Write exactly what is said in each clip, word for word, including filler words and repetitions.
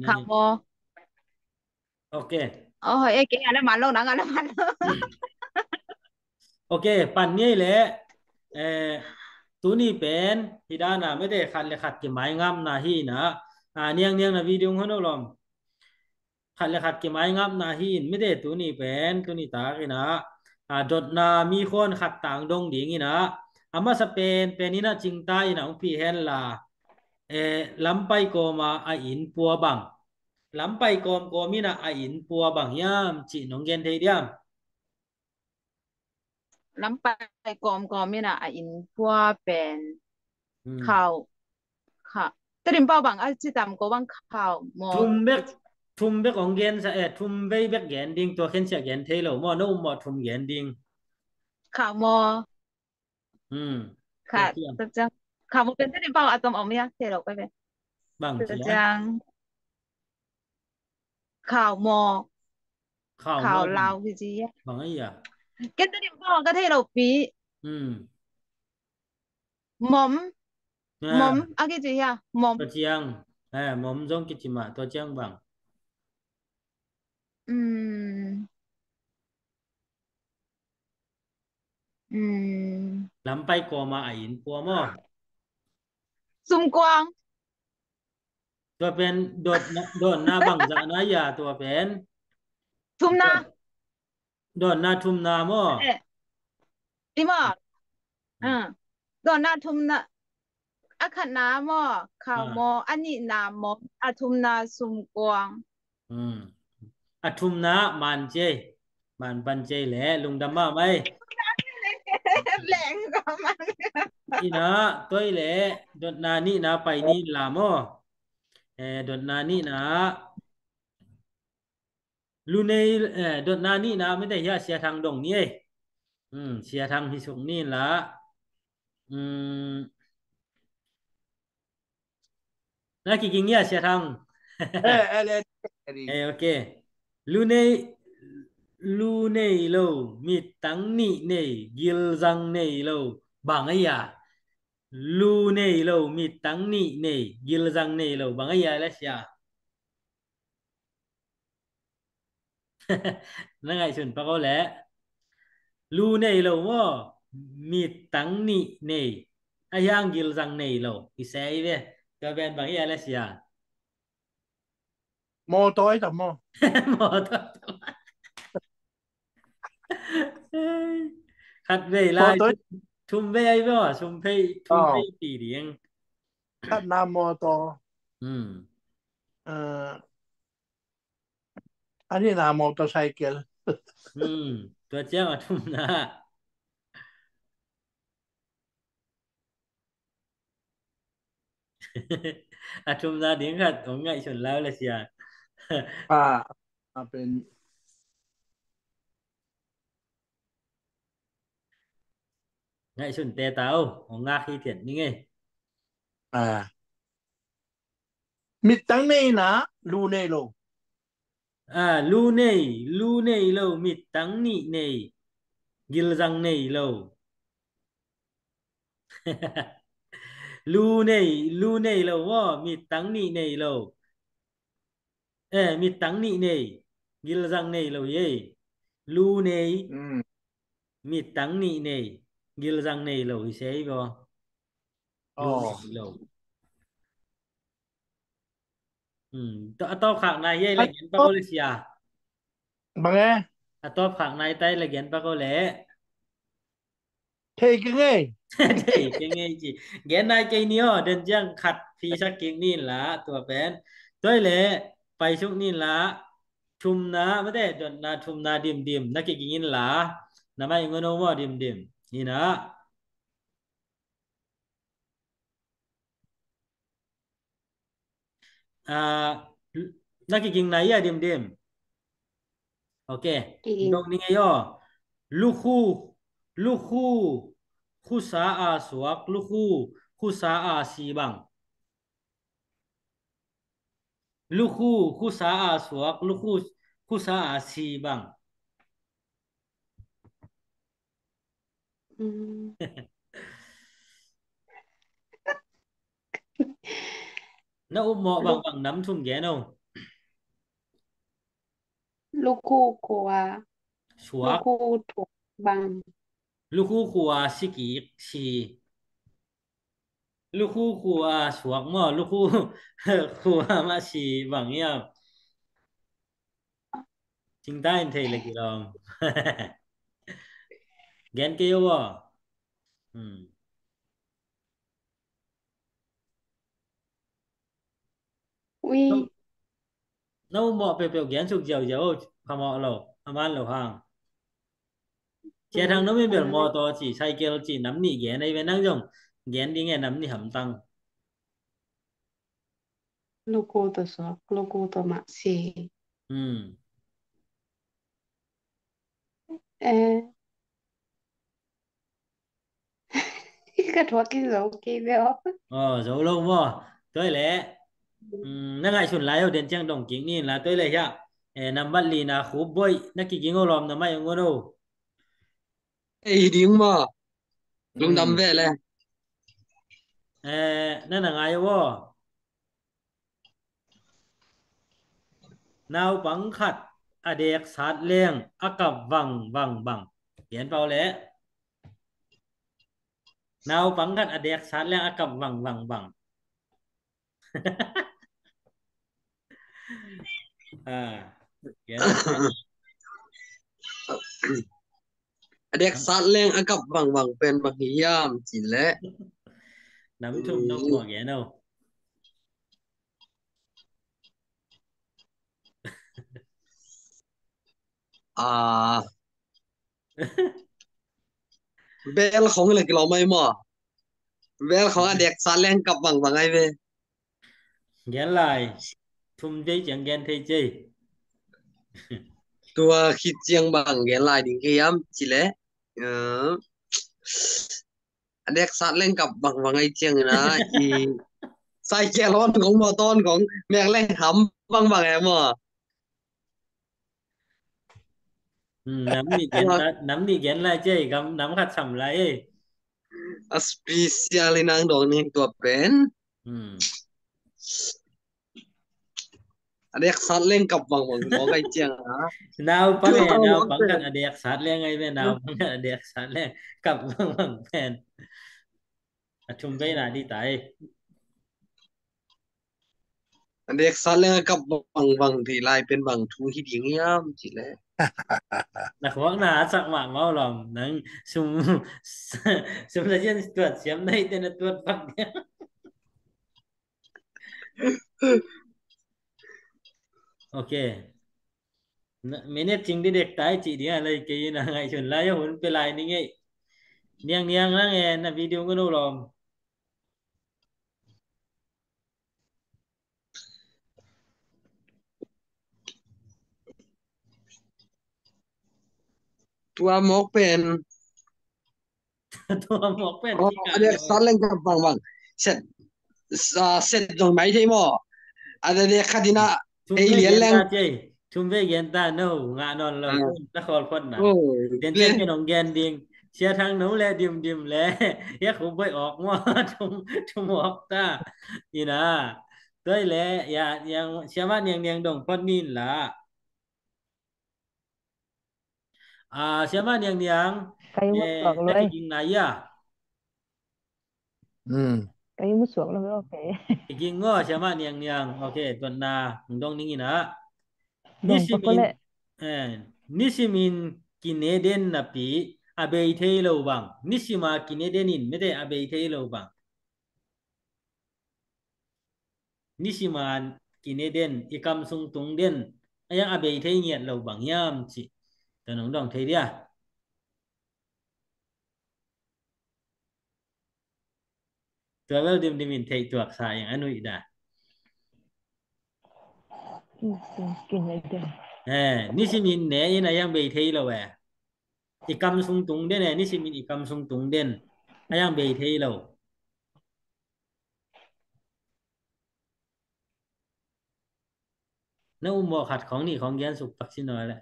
Khau maw? Ok. Oh, eh, kei a le man lo, nang a le man lo. Ok, pan ni ei le. Eh, tuni pen hi dan a, mete khat le khat kimaingapna hi na. A, niang niang na video hon lo lom. Khat le khat kimaingapna hi in, mete tuni pen, tuni tak in a, a, dotna mi khuan khat tang dong ding in a, a masa pen pen in a cingta in a hong pi hen la, eh, lampai kawma a inn pua bang. Lampai kawm kawm in a a inn pua bang hiam cih nong gen thei diam? Lampai kawmkawm in a a inn pua pen. Hmm. Khau, khau. Tedim pau bang a ci tam ko bang khau maw? Thum bek, thum bek hong gen sa, eh, thum vei bek gen ding, tua khen sia gen thei lo maw, no um maw thum gen ding. Khau maw? Hmm. Khau, tua ciang. Khau maw pen Tedim pau a tom om ia, thei lo ko pen. Bang tua ciang. Khau maw? Khau maw? Khau lau kici ia. Bang a ia. Ken Tedim pau ka thei lo pi. Hmm. Mom. Ah. Mom a kici ia. Mom. Tua ciang. Eh, mom zong kici mah, tua ciang bang. Hmm. Hmm. Lampai kawma a inn pua maw? Sumkuang. Tua pen dotna, dotna bangzah na ia tua pen? Thumna. Dotna thumna maw? Eh. I maw? Hmm. Ah. Dotna thumna. A khatna maw? Khau maw? A nihna maw? A thumna sumkuang. Hmm. A thumna man cei. Man pan cei le lungdam mahmah ei. Leng ko man. Ina, tua i le dotna nihna pai ni la maw? Eh, dotna nihna. Lunei, eh, dotna nihna mete hia Sia Thang dong ni ei. Hmm, Sia Thang hi suk ni la. Hmm. Na kiging ia Sia Thang. Eh, eh, le, eh, ok. Lu nei, lu nei lo, mittang nih nei, gilzang nei lo, bang a ia. Lu nei lo, mittang nih nei, gilzang nei lo, bang a ia le sia. Na ngaihsun pak o le. Lu nei lo maw, mittang nih nei. A hiang gilzang nei lo. I sei ve. Tua ben bang i a le sia. Mawtaw i tam maw? Mawtaw i tam. Khat vei lai. Thum vei ai maw, thum vei, thum vei ti ding. Khatna mawtaw. Hmm. A nihna motorcycle. Hmm, tua ciang a thumna. A thumna ding khat hong ngaihsun lau le sia. A, a pen. Ngaihsun te ta o, hong ngak hi thian ni ngei. A. Mittang nei na, lu nei lo. A, lu nei, lu nei lo, mittang nih nei, gilzang nei lo. Lu nei, lu nei lo maw, mittang nih nei lo. Eh, mittang nih nei, gilzang nei lo hi ei. Lu nei, mittang nih nei, gilzang nei lo hi sei baw. Lu nei lo. Hmm, a tawp khak nai hi ei le gen pak o le sia. Bang e? A tawp khak nai tai le gen pak o le. Thei kei ngei. Thei kei ngei ci. Gen nai kei ni aw, den ciang khat phi sak kik ni la, tua pen. Tua i le, pai suk ni la, thumna, mate, dotna, thumna, dim, dim, na kik ing in la, na mai ngon o maw, dim, dim. Ni na. Ah, na kiging nai a dim dim. Ok. Kiging. Dong ning ayo. Lukhu, lukhu, khusa a suak, lukhu, khusa a si bang. Lukhu, khusa a suak, lukhu, khusa a si bang. Mm. Na upmawh bangbang nam thum gen o. Lukhu khua. Suak. Lukhu thuak bang. Lukhu khua si kik si. Lukhu khua suak maw, lukhu khua mah si bang hiam? Cingta in thei le kilawm. Gen kei aw. Hmm. Ui. Na um mawh peuhpeuh gen suk ziauziau, phamawh lo, a man lo hang. Cia Thang, na min bel mawtaw ci, cycle ci, nam nih gen ei ve, nang zong gen ding e, nam nih hamtang. Lukhu tawh suak, lukhu tawh mah si. Hmm. Eh. Ka thuak kik zo kei ve aw. Aw, zo lo maw? Tua leh, mm, na ngaihsun lai uh den ciang dong kik ni la, tua leh hiah, eh, nambat lina Khup Boih, na kiging uh lawm na mai uh ngun uh. Ei ding maw? Lungdam ve le. Eh, na na ngai uh aw. Naupang khat a dek sat leng a kap vang vang vang. Gen pau le. Naupang khat a dek sat leng a kap vang vang vang. Ah, gen. A dek sat leng a kap vang vang pen bang hiam ci le. Nam thum nong mawh gen aw. Ah. Bel khong le kilawm ai maw. Bel khong a dek sat leng kap vang vang ai ve. Gen lai. Thum thei ciang gen thei cei. Tua khit ciang bang gen lai ding ke hiam ci le. Eh. A dek sat leng kap vang vang ai ciang ina i cycle hon kong mawtaw hon kong mek leng ham vang vang e maw. Hmm, nam nih gen lai, nam nih gen lai cei, gam nam khat sam lai e. A special in ang dong ning tua pen. Hmm. A dek sat leng kap vang vang mawk ai ciang a. Naupang e, naupang khat a dek sat leng ai ve, naupang khat a dek sat leng kap vang vang pen. A thum veina di tai. A dek sat leng a kap vang vang thei lai pen bang thu hi ding hiam ci le. Na khuak na a sak mah mau lawm, nang sum, sum na cian tuat siam nai te na tuat pak dia. Ok. Minute cing di dek tai ci dia lai kei na ngaihsun lai hun pe lai ni ngei. Niang niang nang e na video ngunu lawm. Tua mawk pen. Tua mawk pen. Oh, a dek sat leng kap vang vang. Set, set zong mai thei maw. A dek khat ina ei lian leng. Thum vei gen ta no, ngah nawn lo. Na khawl phot na. Den cian ken hong gen ding. Sia Thang no le dim dim le. Hia khu boi awk maw. Thum, thum awk ta. Ina. Tua le, ya, yang, siama niang niang dong phot nin la. Ah, siama niang niang. Kai mu suak lo. Kiging na ya. Hmm. Kai mu suak lo, ok. Kiging ngo siama niang niang. Ok, tuan na, dong ning ina. Nisimin, eh, nisimin kine den napi a bei thei lo bang. Nisima kine den in mete a bei thei lo bang. Nisima kine den, i kam sung tung den, a yang a bei thei ngiat lo bang hiam ci. Tua nong dong thei dia. Tua bel dimdim in theih tuak sa ing a nuih da. Eh, nisimin ne in a yang bei thei lo eh. I kam sung tung den eh, nisimin i kam sung tung den. A yang bei thei lo. Na um mawh khat khong nih khong gen suk pak si naw le.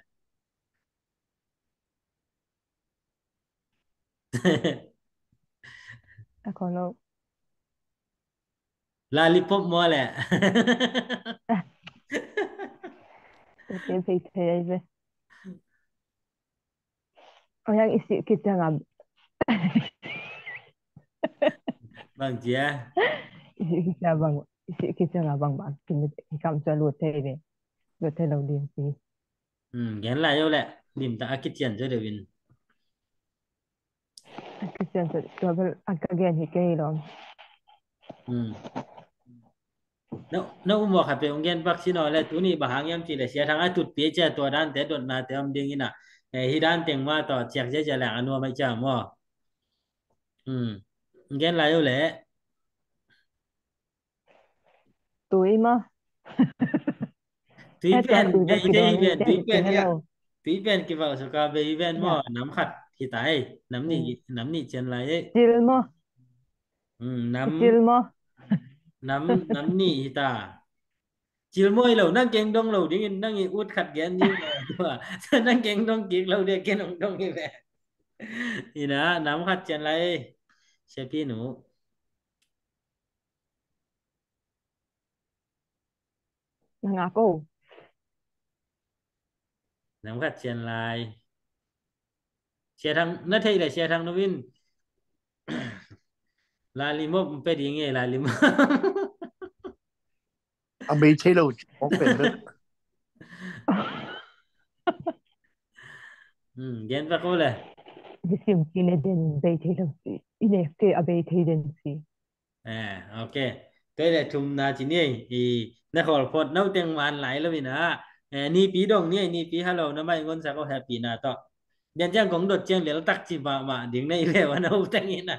A khong lo. Lollipop maw le. Ute thei thei ai ve. Oi, ang isih kiciang a. Bang cia. Isih kiciang bang, isih kiciang a bang bang. Kini kam cia lut thei ve. Lut thei lo ding si. Hmm, gen lai yo le. Lim ta a kician cia deuh in. A kician cia tua bel a ka gen hi kei lo. Hmm. Na, na um maw khat pe ung gen pak sin aw le tuni bang hang hiam ci le Sia Thang a tutpi cia tua dante dotnate om ding ina. Eh, hi dan teng ma tawh ciak cia cia leng a nuam ai cia maw. Hmm. Gen lai uh le. Tui maw. Tui pen, bei tei pen, tui pen ya. Tui pen kibau suka bei pen maw, nam khat hi ta ei, nam ni, nam ni cian lai ei. Cil maw. Hmm, nam, cil maw. Nam, nam ni hi ta. Cil maw hi lo, nang keng dong lo dingin, nang i ut khat gen ding maw. Nang keng dong kik lo ding, keng dong dong hi ve. Ina, nam khat cian lai ei. Siapi nu. Na ngak o. Nam khat cian lai. Sia Thang, na thei le Sia Thang nu in. Lai limop pe ding e, lai limop. A bei thei lo, mok pen bek. Hmm, gen pa ko le. Bisim ki le den bei thei lo si. Ine ke a bei thei den si. Eh, ok. Tua le thumna ci ni, i, na khawl phot nau teng man lai lo ina. Eh, Nipi dong ni, Nipi hello, na mai ngon sa ko happy na to. Bian ciang kong dot ciang lel tak ci ba ma ding na i le wa nau teng ina.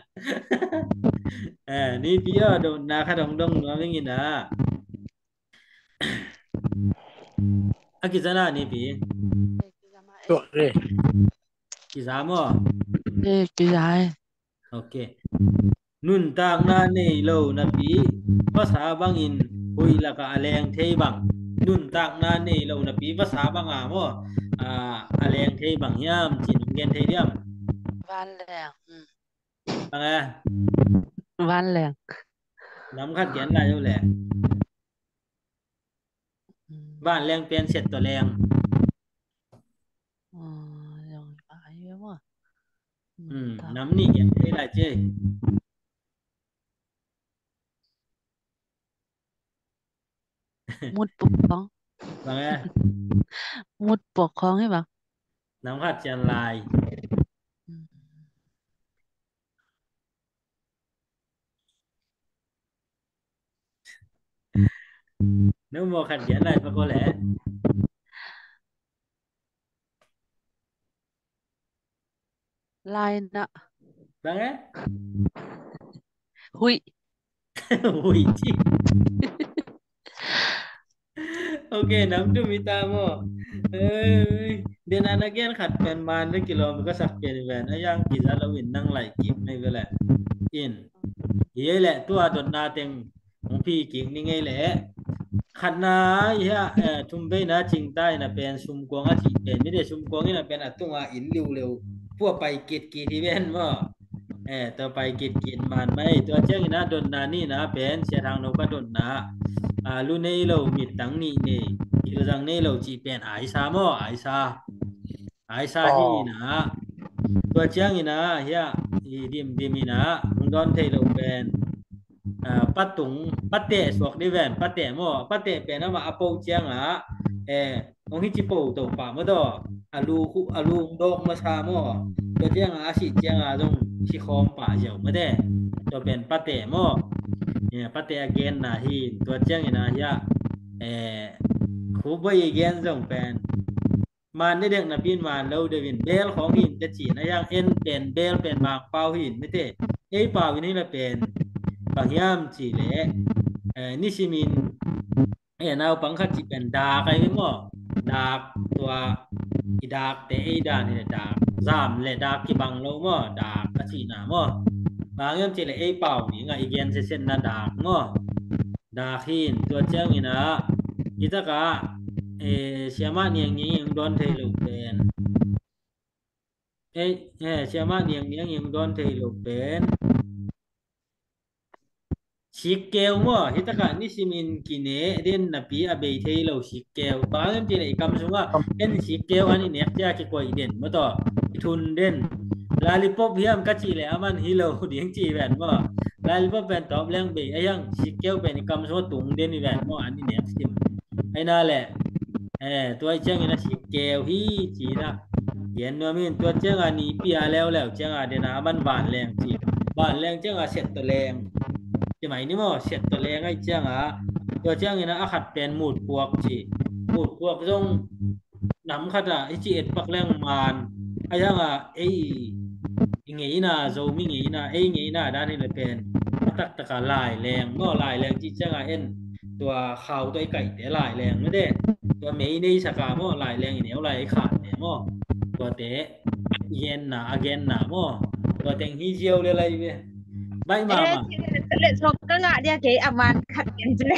Eh, Nipi o dong na kha dong dong nuam ing ina. A kiza na Nipi. Tua le. Kiza maw. Eh, kiza e. Ok. Nuntakna nei lo napi vasa bangin huih lakah a leng thei bang. Nuntakna nei lo napi vasa banga maw, a, a leng thei bang hiam cin gen thei diam? Vanleng. Hmm. Bang e? Vanleng. Nam khat gen lai uh le. Hmm. Vanleng pen siat tua leng. Hmm, nam ni gen thei lai ci. Mut pok khawng. Bang e? Mut pok khawng hi bang. Nam khat cian lai. Hmm. Nu maw khat gen lai pa ko le. Lai na. Bang e? Huih. Huih ci. Ok, nam tum hi ta maw. Eh, den an again khat pen man le kilawm ka sak pen ven. A yang kiza lo in nang lai kik nei ve le. In. Hi le tua dotna teng hong phi kik ni ngei le. Khatna hi a, eh, thum veina cingta ina pen sumkuang a cih pen. Mite sumkuang ina pen a tunga in liu leu. Pua pai kit kit hi ven maw. Eh, tua pai kit kit man mai. Tua ciang ina dotna nihna pen Sia Thang no ka dotna. A, lu nei lo mittang nih nei. Kilzang nei lo cih pen aisa maw, aisa. Aisa hi ina. Tua ciang ina, hi a, i dim dim ina, hong dawn thei lo pen. A, patung, pate suak di ven, pate maw, pate pen ama a po ciang a, eh, hong hi ci po to pa maw daw. A lu khu, a lu hong dawk masa maw. Tua ciang a, a sih ciang a, zong si khawm pa ziau maw de. Tua pen pate maw. Eh, pate a genna hi, tua ciang ina hi a, eh, khu boi i gen zong pen. Man de dek napi in man lo deuh in bel khawng hi in ka ci na yang en pen bel pen Mangpau hi in mite. Ei pau in hi la pen bang hiam ci le, eh, nisimin, eh, naupang khat ci pen dak ai maw. Dak tua i dak te ei dan hi le dak. Zam le dak kibang lo maw. Dak a ci na maw. Bang hiam ci le ei pau ni nga i gen sesen na dak maw. Dak hi in tua ciang ina. Hi takah, eh, siamah niang niang ing dawn thei lo pen. Eh, eh, siamah niang niang ing dawn thei lo pen. Sikkeu maw, hi takah nisimin kine den napi a bei thei lo sikkeu. Bang hang hiam cih leh i kam sungah en sikkeu an i nek ciang kikoih den maw, tua i thun den. Lollipop hiam ka cih leh aman hi lo ding ci ven maw. Lollipop pen tawp leng bei a hiang, sikkeu pen i kam sungah tung den i ven maw, an i nek sim. Aina leh eh, tua ciangin a sikkeu hi ci na. Gen nuam in, tua cianga nipi a leuleu cianga dena aman vanleng ci. Vanleng cianga settawleng ci mai ni maw, settawleng ai cianga. Tua ciangin a khat pen mutpuak ci. Mutpuak zong nam khat a hici etpak leng man. Ai hanga ei i ngeina, Zomi ngeina, ei ngeina dan hi le pen a taktaka laileng maw, laileng ci cianga en tua khau tua i kaihte laileng mede, tua mei nei saka maw, laileng i neu lai i khate maw, tuate i genna a genna maw, tua teng hi ziau le lai ve. Baih mama. Le song ka ngah dia kei a man khat gen ci le.